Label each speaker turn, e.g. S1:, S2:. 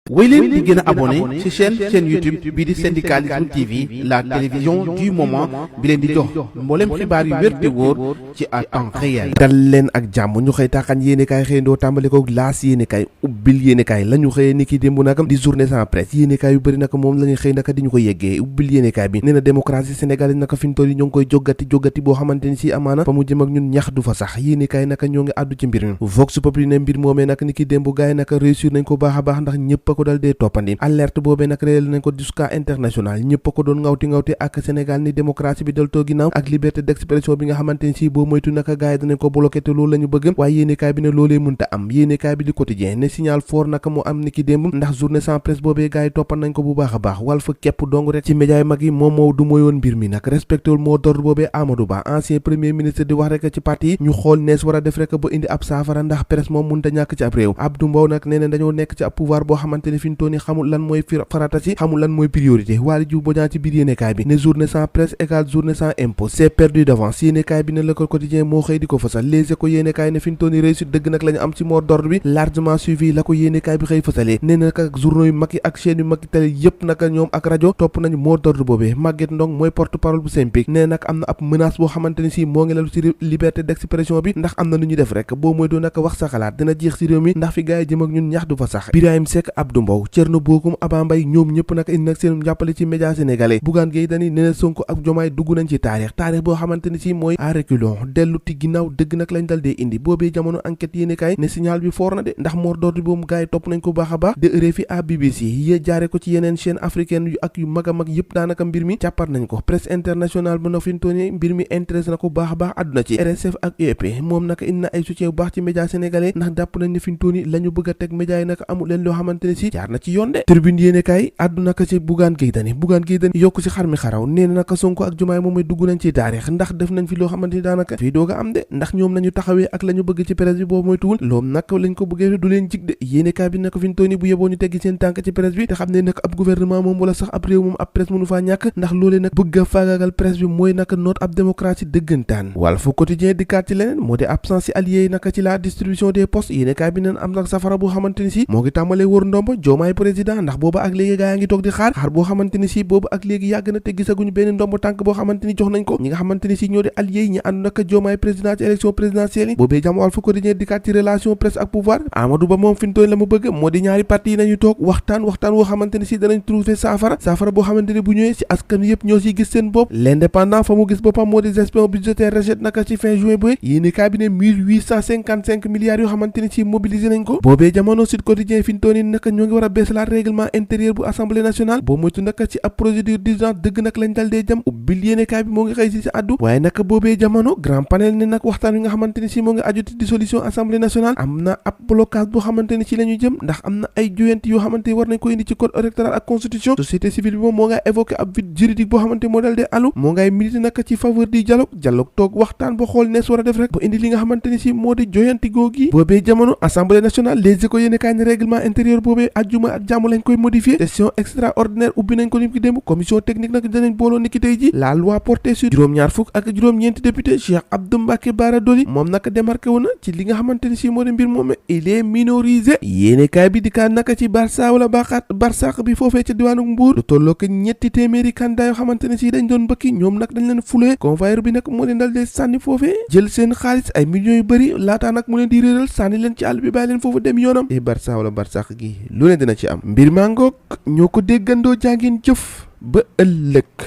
S1: wéy leen di gën a abonné ci chaîne YouTube bii di Syndicalisme TV la télévision du moment bi leen di jox mboolem xibaar yu wér te wóor ci à temps réel.
S2: dal leen ak jàmm ñu xëy taaxaan yéenekaay xëyandoo tàmbale ko laas yéenekaay ubbil yéenekaay la ñu xëyee ni ki démb nag di journée sans presse yéenekaay yu bëri nag moom la ñuy xëy nag di ñu ko yeggee ubbil yéenekaay bi nee na démocratie sénégalaise nag fi ñu toll yi ñoo ngi koy joggati boo xamante ni si amaana fa mu jëm ak ñun ñax du fa sax yéenekaay nag ñoo ngi àddu ci mbir mi Vox Populi ne mbir moomee nag ni ki démb gaay nag réussir nañ ko baax a baax ndax ñëpp ko dal dee toppandi alerte boobee nag réel nañ ko jusqu'à international ñëpp ko doon ngawti ak Sénégal ni démocratie bi dal too ginnaaw ak liberté d'expression bi nga xamante ni si boo moytu naka gaay danañ ko bloqué te loolu la ñu bëgg waaye yéenekaay bi ne loolee mënta am yéenekaay bi di quotidien ne signal fort naka moo am ni ki démb ndax journée sans presse boobee gaay toppan nañ ko bu baax a baax wal fa képp dong rek ci média yu mag yi moom moo du mooyoon mbir mi nag respecté wul moo d'ordre boobee Amadou Ba ancien premier ministre di wax rek ci parti yi ñu xool nees war a def rek ba indi ab saafara ndax presse moom mënta ñàkk ci ab réew Abdou Mbow nag nee na dañoo nekk ci ab pouvoir boo xamante ne fi ñu tooni xamul lan mooy farata ci xamul lan mooy priorité Waly Diouf Bodian ci biir yéenekaay bi ne journée sans presse égale journée sans impôt c'est perdu d'avance yéenekaay bi ne Le Quotidien moo xëy di ko fasal Les Échos yéenekaay ne fi ñu tooni réussite dëgg nag la ñu am ci mot d'ordre bi largement suivi la ko yéenekaay bi xëy fasalee nee na nag ak journaux yu mag yi ak chaîne yu mag yi télé yëpp naka ñoom ak rajo topp nañu mot d'ordre boobee Maguette Ndong mooy porte parole bu SYNPICS nee nag am na ab menace boo xamante ni si moo ngi lalu ci liberté d'expression bi ndax am na nu ñu def rek boo mooy doo naka wax sa xalaat dina jeex ci réew mi ndax fi gaay yi jëm ak ñun ñax du fa sax Birahim Seck Abdou Mbow Thierno Bocoum Aba Mbaye ñoom ñëpp nag indi nag seen jàppale ci média sénégalais Bougane Gueye Dany nee na Sonko ak Diomaye dugg nañ ci taarix boo xamante ni si mooy à reculons dellu ti ginnaaw dëgg nag lañ dal dee indi boobee jamono enquête yéenekaay ne signal bi foor na de ndax mot d'ordre bi moom gaay yi topp nañ ko baax a baax de RFI à BBC yée jaare ko ci yeneen chaîne africaine yu ak yu mag a mag yëpp daanaka mbir mi càppar nañ ko presse internationale ba na fintooni mbir mi intéresse na ko baax a baax àdduna ci RSF ak UEP moom nag indi na ay soutien bu baax ci média sénégalais ndax jàpp nañ ne fintooni la ñu bëgg a teg média yi nag amul leen loo xamante ne si jaar na ci yoon de Tribune yéenekaay àdduna ko ci Bougane Gueye Dany yokku ci xar mi xaraw nee na naka Sonko ak Diomaye moom mooy dugg nañ ci taarix ndax def nañ fi loo xamante ni daanaka fii doog a am de ndax ñoom nañu taxawee ak la ñu bëgg ci presse bi boobu mooy tuwul loolu nag lañ ko bëggee du leen jig de yéenekaay bi naka fi ñu tooni bu yeboo ñu teggi seen tànk ci presse bi te xam ne nag ab gouvernement moom wala sax ab réew moom ab presse mënu faa ñàkk ndax loolee nag bëgg a faagaagal presse bi mooy naka noot ab démocratie dëggantaan Walf Quotidien dikkaat ci leneen moo di absence ci alliés yi naka ci la distribution des postes yéenekaay bi neen am nag safara boo xamante ni si moo ngi tàmbalee wër ndomba Diomaye président ndax booba ak léegi gaa yaa ngi toog di xaar boo xamante ni si boobu ak léegi yàgg na te gisaguñu benn ndomb tànk boo xamante ni jox nañ ko ñi nga xamante ni si ñoo di alliés yi ñi ànd naka Diomaye président ci élection présidentielle yi boobee jàmm Walf Quotidien dikkaat ci relation presse ak pouvoir Amadou Ba moom fi ñu toll la mu bëgg moo di ñaari parti yi nañu toog waxtaan woo xamante ni si danañ trouver saafara boo xamante ni bu ñëwee si askan yëpp ñoo siy gis seen bopp l'indépendant fa mu gis boppam moo di gestion budgétaire recette naka ci fin juin bu yéeni cabinet 1855 milliards yoo xamante ni si mobilisé nañ ko boobee jamono Sud Quotidien fi ñu toll naka ñoo ngi war a beesalaat règlement intérieur bu assemblée nationale boo moytu naka ci ab procédure d'urgence dëgg nag lañ dal dee jëm ubbil yéenekaay bi moo ngi xëy si addu waaye nag boobee jamono grand panel ne nag waxtaan wi nga xamante ni si moo ngi aju ci dissolution assemblée nationale am na ab blocage boo xamante ni ci la ñu jëm ndax am na ay joyanti yoo xamante ni war nañ ko indi ci code électoral ak constitution société civile bi moom moo ngay évoqué ab vide juridique boo xamante moo dal dee alu moo ngay milité nag ci faveur du dialogue toog waxtaan ba xool nees war a def rek ba indi li nga xamante ni si moo di joyanti googi boobee jamono assemblée nationale Les Échos yéenekaay ne règlement intérieur boobee ajjuma ak jàmm lañ koy modifier session extraordinaire ubbi nañ ko lim ki démb commission technique nag danañ booloo niki tey ji la loi portée sur juróom-ñaar fukk ak juróom-ñeenti député Cheikh Abdou Mbacké Bara Dolly moom nag démarqué wu na ci li nga xamante ni si moo di mbir moom il est minorisé yéenekaay bi di kaa naka ci Barça wala Barsaq bi foofee ca diwaanu Mbuur lu tolloo ko ñetti téeméeri candidat yoo xamante ne si dañ doon mbëkki ñoom nag dañ leen fulee convoyeur bi nag moo leen dal dee sànni foofee jël seen xaalis ay millions yu bëri laataa nag mu leen di réeral sànni leen ci àll bi bàyyi leen foofu dem yoonam e Barça wala Barsaq gi lu leen dina ci am mbir maa ngoog ñoo ko déggandoo jàngeen jëf ba ëllëg